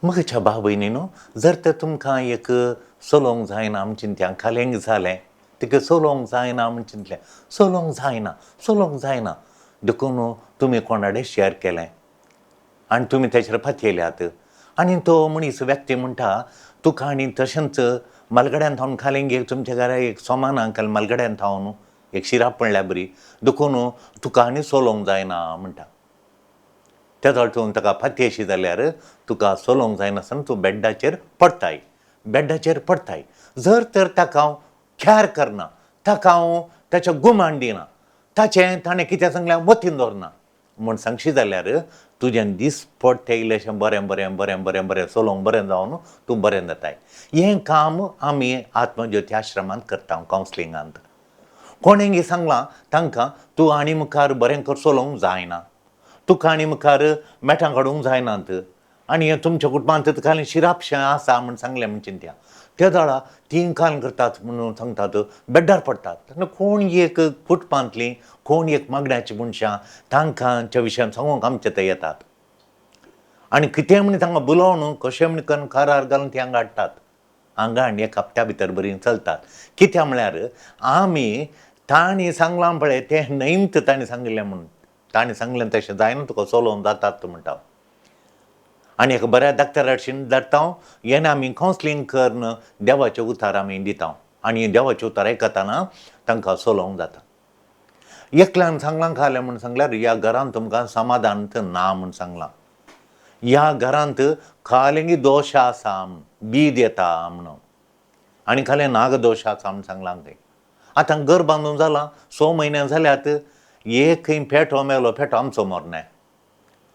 म्हज्या भाव भयणीनो, जर तर तुमकां एक चलोवंक जायना म्हण चिंतया, खालेंक जालें तिका चलोवंक जायना म्हण चिंतलें, चलोवंक जायना, चलोवंक जायना, देखून तुमी कोणाडे शेअर केलें आनी तुमी तेचेर पातयेल्यात आनी तो मनीस व्यक्ती म्हणटा तुका आनी तशेंच मालगड्यान थावन खालेंक एक तुमच्या घरा एक सोमान अंकल मालगड्यान थावन एक शिराप पडल्या बरी, देखून तुका आनी चलोवंक जायना म्हणटा. त्या वेळार तूं ताका पातयेशी जाल्यार तुका चलोवंक जायनासतना तूं बेड्डाचेर पडटाय, बेड्डाचेर पडटाय. जर तर ताका हांव कॅर करना, ताका हांव ताचें गुमान दिना, ताचें ताणें कितें सांगलें हांव मतीन दवरना म्हूण सांगशी जाल्यार तुजें दीस पडटे इल्लेशें बरें बरें बरें बरें बरें चलोवंक बरें जावन तूं बरें जाताय. हें काम आमी आत्मज्योती आश्रमांत करता, कावन्सिलिंगांत. कोणेंगी सांगलां तांकां तूं आनी मुखार बरें कर चलोवंक जायना, तुका आनी मुखार मेटां काडूंक जायनात आनी हें तुमच्या कुटुंबांत तुका शिरापशें आसा म्हूण सांगलें म्हूण चिंत्या. त्या वेळार तीं काल करतात म्हणून सांगतात, बेड्डार पडटात. तेन्ना कोण एक कुटुंबांतलीं कोण एक मागण्याची मनशां तांकांच्या विशयान सांगूंक आमचे थंय येतात आनी कितें म्हण तांकां बुलोवन कशें म्हण करून कारार घालून ती हांगा हाडटात. हांगा आनी एक हप्त्या भितर बरीं चलतात. कित्याक म्हळ्यार आमी तांणी सांगलां पळय तें न्हयत तांणी सांगिल्लें म्हूण, तांणी सांगलें तशें जायना तुका चलोवंक जातात म्हणटा. आनी एका बऱ्या डॉक्टराशीन धाडटा, येना आमी कावन्सिलींग करून देवाचे उतार आमी दिता आनी देवाचे उतार आयकतना तांकां चलोवंक जाता. एकल्यान सांगलां खालें म्हूण सांगल्यार ह्या घरांत तुमकां समाधान ना म्हूण सांगलां, ह्या घरांत खालेंगी दोश आसा म्हूण, बीद येता म्हणून आनी खालें नागदोश आसा म्हूण सांगलां खंय. आतां घर बांदून जालां, 6 म्हयने जाल्यात, एक खंय पेटो मेलो, पेटो आमचो मरना,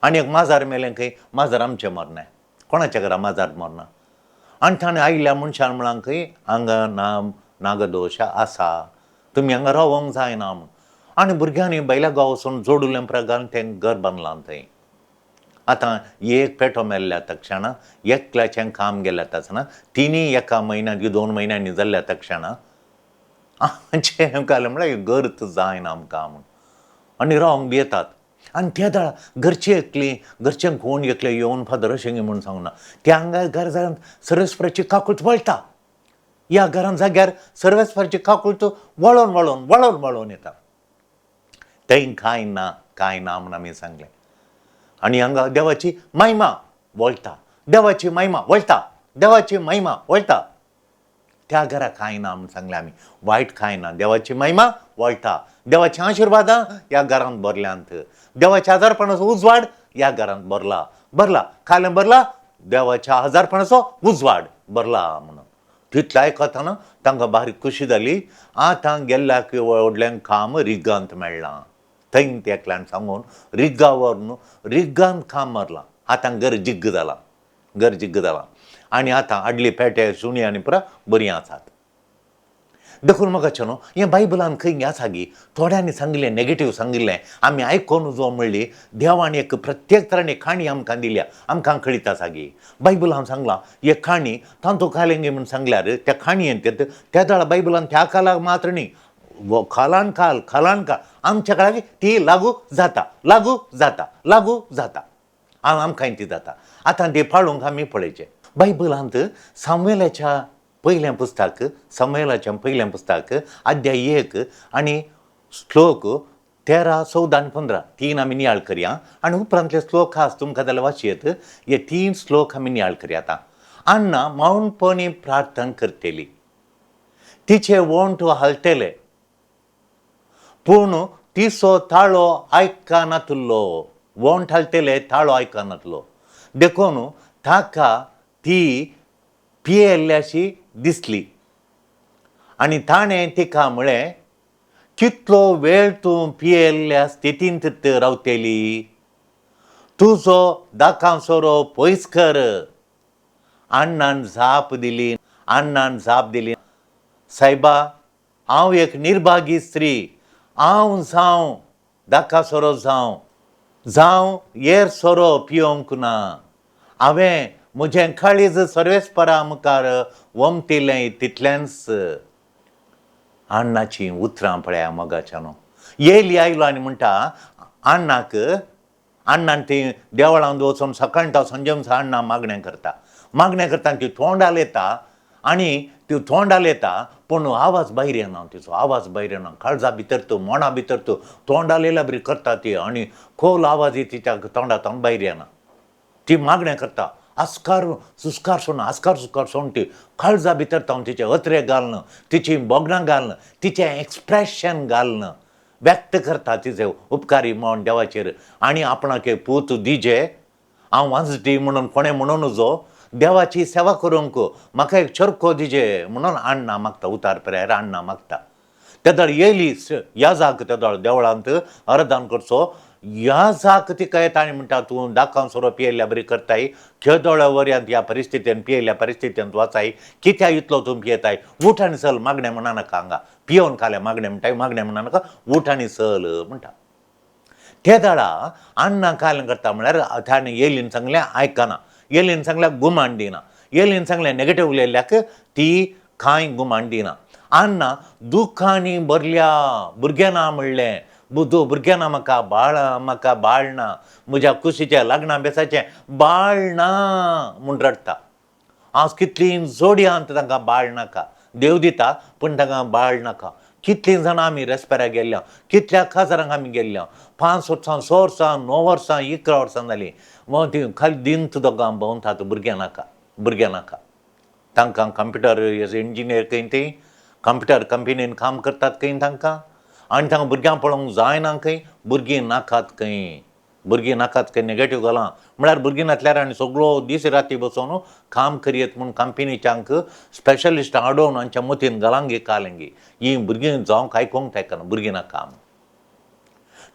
आनी एक माजार मेलें खंय, माजार आमचें मरना, कोणाच्या घरा माजार मरना. आनी ताणें आयिल्ल्या मनशान म्हळां खंय हांगा ना नागदोश आसा, तुमी हांगा रावोंक जायना म्हूण. आनी भुरग्यांनी भायल्या गांव वचून जोडुलें प्रकार तें घर बांदलां थंय. आतां एक पेटो मेल्ल्या तक्षणा, एकल्याचें काम गेल्या तक्षणा, तिनूय एका म्हयन्याक 2 म्हयन्यांनी जाल्ल्या तक्षणा आमचें घालें म्हळ्यार घर जायना आमकां म्हूण आनी रावंक भियेतात. आनी त्या वेळार घरची एकली घरचें कोण एकलें येवन फादर अशें म्हूण सांगना, त्या हांगा घर जावन सर्वेस्पराची काकूट वळटा, ह्या घरान जाग्यार सर्वेस्पराची काकूट वळोन वळोन वळोन वळोन येता. थंय कांय ना कांय ना म्हूण आमी सांगलें. आनी हांगा देवाची महिमा वळटा, देवाची महिमा वळटा, देवाची महिमा वळटा. त्या घरा कांय ना म्हूण सांगलें आमी, वायट कांय ना, देवाची महिमा वळटा, देवाच्या आशिर्वादां ह्या घरांत भरल्यांत, देवाच्या आजारपणाचो उजवाड ह्या घरांत भरला, भरला खालें भरला, देवाच्या आजारपणाचो उजवाड भरला म्हणून. तितलें आयकतना तांकां बारीक खोशी जाली. आतां गेल्ल्याक व्हडलें काम रिगांत मेळ्ळां, थंय ते एकल्यान सांगून रिगा व्हरून रिगांत काम मारलां. आतां घर जिग्ग जालां, घर जिग्ग जालां आनी आतां आडली पेटे सुणी आनी पुरा बरीं आसात. देखून म्हाका न्हू हें बायबलान खंय आसा गी, थोड्यांनी सांगिल्लें नेगेटीव सांगिल्लें आमी आयकून जो म्हणली देवान एक प्रत्येक तरांनी काणी आमकां दिल्या, आमकां कळीत आसा गी. बायबलान सांगलां एक काणी तांतू खालेंगी म्हूण सांगल्यार त्या काणयेन त्या वेळार बायबलान त्या कालाक मात्र न्ही, खालान काल खालान काल आमच्या काळाक ती लागू जाता, लागू जाता, लागू जाता, आमकां ती जाता. आतां ती पाळूंक आमी पळयचें. बायबलांत सामुएलाच्या पयलें पुस्तक, सामुएलाचें पयलें पुस्तक अध्याय 1 आनी श्लोक 13, 14 आनी 15 तीन आमी नियाळ करया आनी उपरांतले श्लोक खास तुमकां जाल्यार वाचयेत. हे 3 श्लोक आमी नियाळ करया. आतां अण्णा मौनपणी प्रार्थना करतली, तिचे ओंठ हालतले पूण तिचो ताळो आयकनातलो, ओंठ हालतले ताळो आयकनातलो, देखून ताका ती पियेल्ल्याशी दिसली. आनी ताणें तिका म्हळें, कितलो वेळ तूं पियेल्ल्या स्थितींत रावतली, तुजो दाकां सोरो पयस कर. अण्णान जाप दिली, अण्णान जाप दिली, सायबा हांव एक निर्भागी स्त्री, हांव जावं दाका सोरो जावं जावं हेर सोरो पियोंक ना, हांवें म्हजें काळीज सर्वेस्परा मुखार वमतिलें तितलेंच. अण्णाचीं उतरां पळया मोगाच्यानो. येयली आयलो आनी म्हणटा अण्णाक, अण्णान ती देवळांत वचून सकाळीं तो संजमसा अण्णा मागणें करता, मागणें करता ती तोंडाल येता आनी ती तोंडाल येता पूण आवाज भायर येना, तिचो आवाज भायर येना, काळजा भितर तो मना भितर तो तोंडाल येयल्या बरी करता ती आनी खोल आवाज तिच्या तोंडांत भायर येना. ती मागणें करता आस्कार सुस्कार सोडून, आस्कार सुस्कार सोडून ती काळजा भितर तावन तिचे अत्रे घालून, तिची बोगणां घालून, तिचें एक्सप्रेशन घालून व्यक्त करता तिचे उपकारी म्हण देवाचेर आनी आपणाक पूत दिजे हांव वांजटी म्हणून कोणें म्हणून जो देवाची सेवा करूंक म्हाका एक चरखो दिजे म्हणून अण्णा मागता, उतार पर्यार अण्णा मागता. तेदळ येयली याजाक तेदळ देवळांत अर्दान करचो याजाक तिका येता आनी म्हणटा तूं दाकां सोरो पियेल्ल्या बरी करताय, खेदोळ्या वरयांत ह्या परिस्थितीन पियेल्ल्या परिस्थितीन वाचाय, कित्याक इतलो तूं पियेताय, उठ आनी चल, मागणें म्हणा नाका हांगा पियोवन खाल्या मागणें म्हणटाय, मागणें म्हणा नाका, उठ आनी चल म्हणटा. ते दळा अण्णा कालें करता म्हळ्यार ताणें येलीन सांगलें आयकना, येलीन सांगल्यार गुमान दिना, येलीन सांगलें नेगेटीव उलयल्ल्याक ती कांय गुमान दिना. अण्णा दुखांनी भरल्या भुरगें ना म्हणलें, बुदो भुरगें ना म्हाका, बाळ म्हाका बाळ ना, म्हज्या कुशीचें लग्ना बेसाचें बाळ ना म्हूण रडटा. आज कितलीं जोडयांत तांकां बाळ नाका, देव दिता पूण तांकां बाळ नाका. कितलीं जाणां आमी रेस्पेराक गेल्ल्या, कितल्या काजारांक आमी गेल्ल्या, 5 वर्सां 6 वर्सां 9 वर्सां 11 वर्सां जालीं, ती खाली दिन दोगां भोंवतात, भुरगें नाका, भुरगें नाका. तांकां कंप्युटर इंजिनियर खंय ती कंप्युटर कंपनीन काम करतात खंय तांकां, आनी तांकां भुरग्यांक पळोवंक जायना खंय, भुरगीं नाकात खंय, भुरगीं नाकात खंय, नेगेटीव घालां म्हळ्यार भुरगीं नासल्यार आनी सगळो दीस राती बसोवन काम करयत म्हूण कंपनीच्यांक स्पेशलिस्ट हाडोवन आमच्या मतीन घालांगी कालेंगी ही भुरगीं जावंक आयकूंक तायकना, भुरगीं नाका.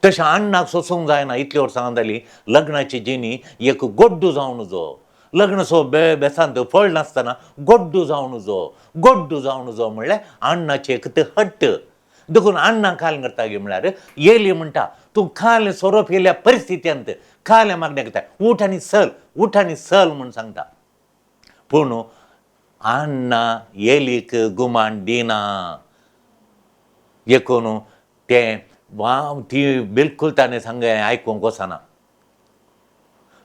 तशें अण्णाक सोसूंक जायना, इतलीं वर्सां जालीं लग्नाची जिणी एक गोड्डू जावन जो लग्न सो बेसांत फळ नासतना गोड्डू जावन जो, गोड्डू जावन जो म्हणल्यार अण्णाचें एक तें हट्ट. देखून अण्णा काल करता गे म्हळ्यार येयली म्हणटा तूं काल सोरो पियेल्या परिस्थितींत काल मागणें करता, उठ आनी चल, उठ आनी चल म्हूण सांगता. पूण अण्णा येलीक गुमान दिना, एकूण तें वा ती बिलकूल ताणें सांगलें आयकूंक वचना.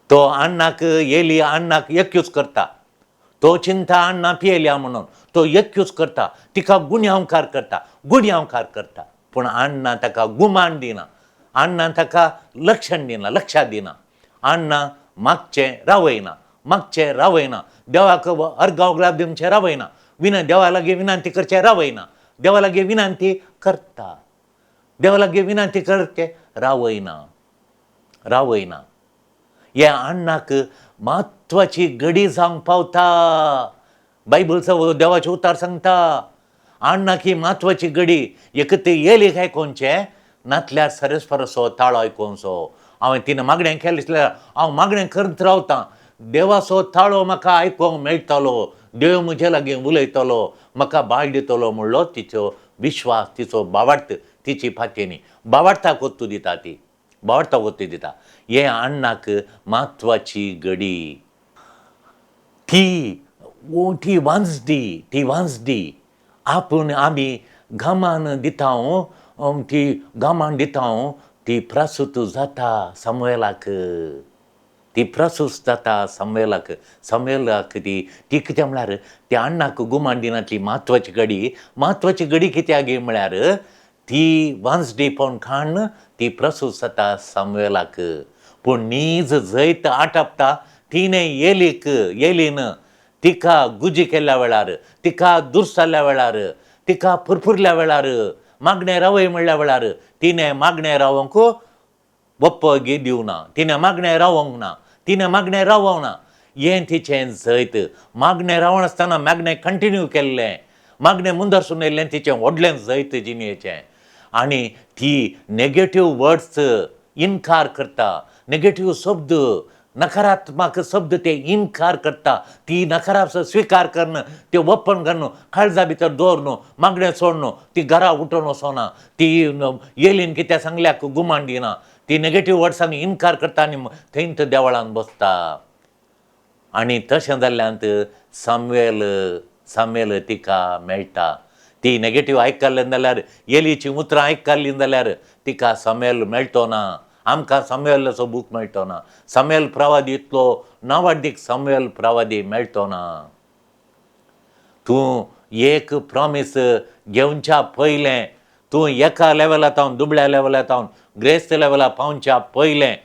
तो अण्णाक येली अण्णाक एक्यूज करता, तो चिंता अण्णा पियेल्या म्हणून तो एक्यूज करता, तिका गुन्यांवकार करता, गुन्यांवकार करता. पूण अण्णा ताका गुमान दिना, अण्णा ताका लक्षण दिना, लक्षात दिना. अण्णा मागचें रावयना, मागचें रावयना, देवाक अर्गाव गुलाब दिवचें रावयना, विना देवा लागीं विनंती करचें रावयना, देवा लागीं विनंती करता, देवा लागीं विनंती करचें रावयना, रावयना. हे अण्णाक म्हत्वाची घडी जावंक पावता. बायबलचो देवाचें उतार सांगता अण्णाक ही म्हत्वाची घडी एक ते येली आयकोनचें नातल्यार सरस्परसो ताळो आयकोनचो. हांवें तिणें मागणें केलें दिसल्यार हांव मागणें करत रावतां, देवाचो ताळो म्हाका आयकोंक मेळटलो, देव म्हजे लागीं उलयतलो, म्हाका बाळ दितलो म्हणलो तिचो विश्वास, तिचो बावार्थ, तिची फातेनी बावार्थाक वस्तू दिता, ती बावार्थाक वस्तू दिता. हे अण्णाक म्हत्वाची घडी. ती ती वांजडी, ती वांजडी आपूण आमी घामान दिता, ती घामान दिता, ती प्रसूत जाता सामुएलाक, ती प्रसूत जाता सामुएलाक, सामुएलाक ती ती कितें म्हळ्यार त्या अण्णाक गुमान दिनातली म्हत्वाची घडी. म्हत्वाची घडी कित्याक म्हळ्यार ती वांजडी पण खाण ती प्रसूत जाता सामुएलाक. पूण नीज जैत आटपता तिणें येलीक, येलीन तिका गुजी केल्ल्या वेळार, तिका दुरसाल्ल्या वेळार, तिका फुरफुरल्या वेळार, मागणें रावय म्हणल्या वेळार तिणें मागणें रावोंक वप्पगी दिवना, तिणें मागणें रावोंक ना, तिणें मागणें रावोंक ना. हें तिचें जैत. मागणें रावनासतना मागणें कंटिन्यू केल्लें, मागणें मुंदरसून येयल्लें तिचें व्हडलें जैत जिणेचें. आनी ती नेगेटीव वर्ड्स इनकार करता, नेगेटीव शब्द, नकारात्मक शब्द ते इनकार करता, ती नकारात्मक स्विकार करून ते ओपन करून काळजा भितर दवरून मागणें सोडून ती घरा उठून वचना, ती येलीन कितें सांगल्याक गुमान दिना, ती नेगेटीव वर्ड्सांक इनकार करता आनी थंयच देवळान बसता. आनी तशें जाल्ल्यान सामुएल, सामुएल तिका मेळटा. ती नेगेटीव आयकल्लें जाल्यार, येलीची उतरां आयकल्लीं जाल्यार तिका सामुएल मेळटो ना. आमकां सामुएलाचो बूक मेळटो ना, सामुएल प्रवादी इतलो नावाडीक सामुएल प्रवादी मेळटो ना. तूं एक प्रॉमीस घेवच्या पयलें, तूं एका लेवला तावन दुबळ्या लेवला तावन ग्रेस्त लेवला पावच्या पयलें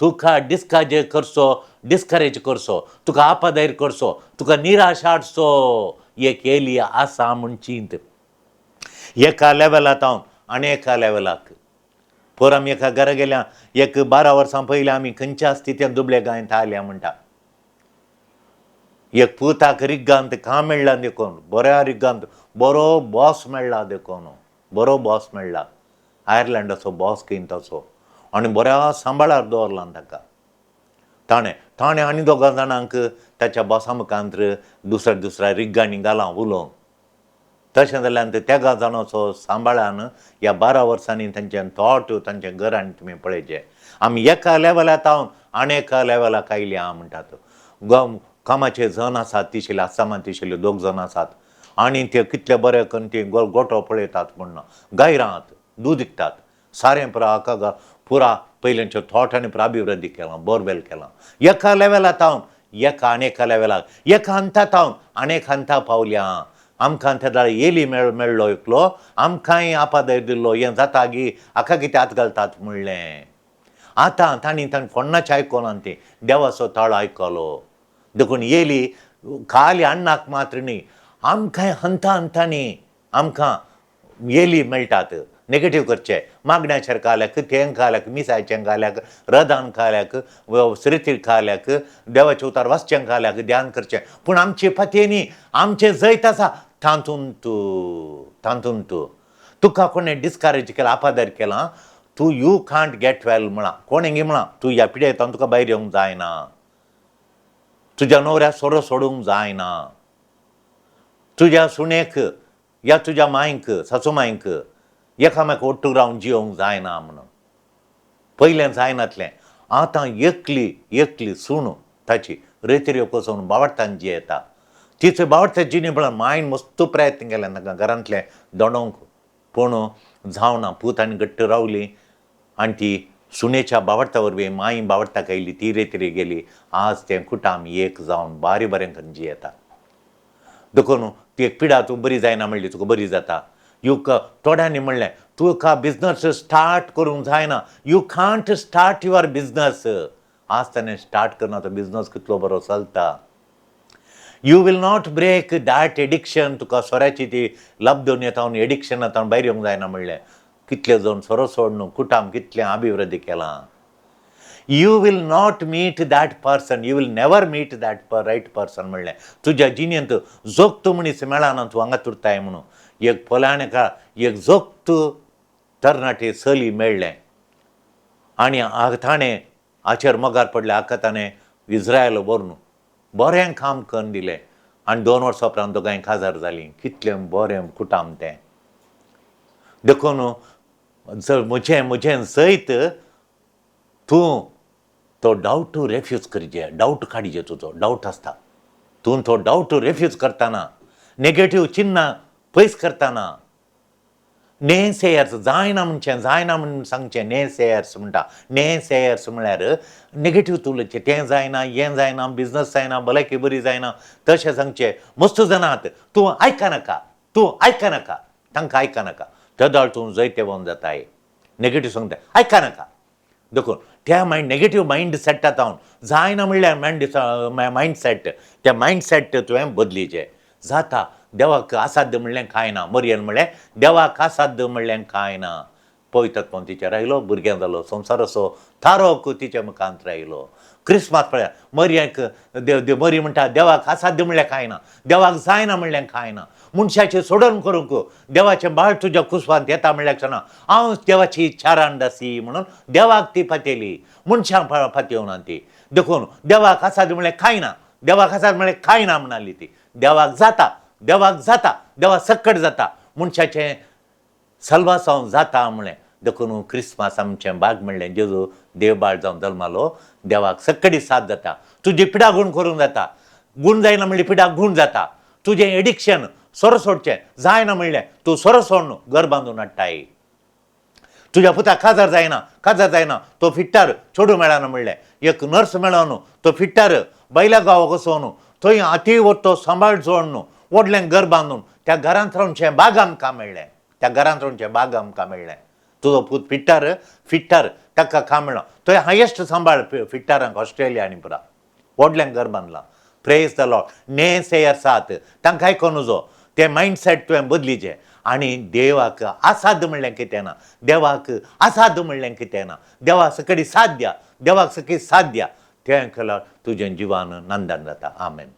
तुका डिस्कार्ज करचो, डिस्करेज करचो, तुका आपादायर करचो, तुका निराश हाडचो एक एली आसा म्हूण चिंत. एका लेवला तावन आनी एका लेवलाक. पोर आमी एका घरा गेल्या, एक 12 वर्सां पयलीं आमी खंयच्या स्थितीन दुबळे गांयत आयल्या म्हणटा. एक पुताक रिग्गांत काम मेळ्ळा देखून, बऱ्या रिग्गांत बरो बॉस मेळ्ळा देखून, बरो बॉस मेळ्ळा, आयर्लंडाचो बॉस खंय ताचो, आनी बऱ्या सांबाळार दवरला ताका ताणें. ताणें आनी दोगां जाणांक ताच्या बॉसा मुखांत दुसऱ्या दुसऱ्या रिग्गांनी घालां उलोवन. तशें जाल्यार तेगा जाणाचो सांबाळान ह्या 12 वर्सांनी तांचें थोट, तांचें घर आनी तुमी पळयचें. आमी एका लेवला तावन आनी एका लेवलाक आयल्या म्हणटात. कामाचे जण आसात तिशिल्ले, आसामान तिशिल्ले 2 जण आसात आनी ते कितले बरे करून ते गोटो पळयतात म्हण गायरांत दूद विकतात, सारें पुरा हाका पुरा पयलींच्यो थोट आनी प्राभिवृद्धी केलां, बोरवेल केलां. एका लेवला तावन एका आनी एका लेवलाक, एका हंता तावन आनी एक हंता पावल्या. आमकां तेदा एली मेळ्ळो एकलो, आमकांय आपादय दिल्लो, हें जाता गी हाका कितें हात घालतात म्हणलें. आतां तांणी तांणी कोण्णाचें आयकना, ती देवाचो ताळो आयकलो. देखून एली खाली अण्णाक मात्र न्ही, आमकांय हंता हंतांनी आमकां एली मेळटात. नेगेटीव करचे, मागण्याचेर खाल्याक, तें खाल्याक, मिसायचें खाल्याक, रदान खाल्याक, श्रितीर खाल्याक, देवाचे उतार वाचचें खाल्याक, ध्यान करचें. पूण आमचे पतयेनी आमचें जैत आसा तातूंत, तातूंत तुका कोणें डिस्करेज केला, आपादार केला, तूं you can't get well म्हळां, कोणें गी म्हळां तूं ह्या पिड्यान तुका भायर येवंक जायना, तुज्या न्हवऱ्या सोरो सोडूंक जायना, तुज्या सुणेक या तुज्या मांयक सासू मांयक एकामेक ओट्टू रावन जियोंक जायना म्हणून. पयलें जायनातलें, आतां एकली एकली सूण ताची रेतिऱ्यो कोसोवन बावडटान जियेता. तिचो बावडटा जिणे म्हळ्यार मायन मस्त प्रयत्न केले तांकां घरांतलें दोणोवंक, पूण जावना. पूत आनी घट्ट रावली आनी ती सुनेच्या बावडटा वरवीं माई बावडटाक आयली, ती रेतिरी गेली. आज तें कुटाम एक जावन बारी बरें करून जियेता. देखून ती एक पिडा तूं बरी जायना म्हणली तुका बरी जाता. You थोड्यांनी म्हणलें तुका बिजनस स्टार्ट करूंक जायना, you can't start your business. आज ताणें स्टार्ट करना, तो बिजनस कितलो बरो चलता. You will not break that addiction. तुका सोऱ्याची ती लब्धून येता एडिक्शन आतां भायर येवंक जायना म्हणलें. कितले जाण सोरो सोडून कुटाम कितलें अभिवृद्धी केलां. You will not meet that person, you will never meet that right person म्हणलें. तुज्या जिणेंत जोक्त मनीस मेळना, तूं हांगा तुरताय म्हणून. एक फलाण्याका एक जोक्त तरणाटे चली मेळ्ळें आनी ताणें हाचेर मोगार पडलें. हाका ताणें इज्रायल व्हरून बरें काम करून दिलें आनी 2 वर्सां उपरांत दोगांय काजार जालीं. कितलें बरें कुटाम तें. देखून जर म्हजें म्हजें सयत तूं तो डावट रेफ्यूज करचे, डावट काडचे, तुजो डावट आसता, तूं तो डावट रेफ्यूज करतना, नेगेटीव चिन्नां पयस करतना, ने सेयर्स जायना म्हणचें, जायना म्हण सांगचें, ने सेयर्स म्हणटा. ने सेयर्स म्हळ्यार नेगेटीव उलोवचें, तें जायना, हें जायना, बिजनस जायना, भलायकी बरी जायना, तशें सांगचें. मस्त जाणात तूं आयकनाका, तूं आयकनाका, तांकां आयकनाका, तेदोळ तूं जैतेवन जाताय. नेगेटीव सांगता आयकनाका. देखून त्या मायंड नेगेटीव मायंड सेट जावन जायना म्हणल्यार मायंड सेट, त्या मायंड सेट तुवें बदलीचें जाता. देवाक असाध्य म्हणलें कांय ना. मरियन म्हणलें देवाक असाध्य म्हणलें कांय ना. पवित्रत्व तिचेर आयलो, भुरगें जालो, संवसाराचो थारोक तिच्या मुखांत आयलो. क्रिसमास पळया मरियक देव मरी म्हणटा देवाक असाध्य म्हणलें कांय ना, देवाक जायना म्हणलें कांय ना. मनशाचें सोडून करूंक देवाचें बाळ तुज्या कुसवांत येता म्हणल्यार क्षणा हांव देवाची चारान दासी म्हणून देवाक ती पातयली, मनशांक पातयेवना ती. देखून देवाक असाध्य म्हणलें कांय ना, देवाक असाध्य म्हणलें कांय ना म्हणाली ती. देवाक जाता, देवाक जाता, देवा सक्कट जाता, मनशाचें सल्वासांव जाता म्हणलें. देखून क्रिसमास आमचें बाग म्हणलें जेजू देव बाळ जावन जल्मालो. देवाक सक्कडी साथ जाता, तुजी पिडा गूण करूंक जाता, गूण जायना म्हणली पिडा गूण जाता. तुजें एडिक्शन सोरो सोडचें जायना म्हणलें तूं सोरो सोडून घर बांदून हाडटाय. तुज्या पुताक काजार जायना, काजार जायना, तो फिट्टार चेडूं मेळना म्हणलें. एक नर्स मेळोन तो फिट्टार बैल्या गांवाक वचोन थंय अती तो सांबाळ जोडून व्हडलें घर बांदून त्या घरांत रावचें बाग आमकां मेळ्ळें, त्या घरांत रावचें बाग आमकां मेळ्ळें. तुजो पूत फिट्टार फिट्टार ताका काम मेळ्ळो. थंय हायेस्ट सांबाळ फिट्टारांक ऑस्ट्रेलिया आनी पुरा व्हडलें घर बांदलां. प्रेज the Lord. ने सेयर्स आसात तांकां आयकोन नजो, तें मायंडसेट तुवें बदलीचें आनी देवाक आसाद म्हणलें कितें ना, देवाक आसाद म्हणलें कितें ना, देवाक सकडी साध्य, देवाक सकडी साध्य तें केल्यार तुजें जिवान नंदन जाता. आमेन.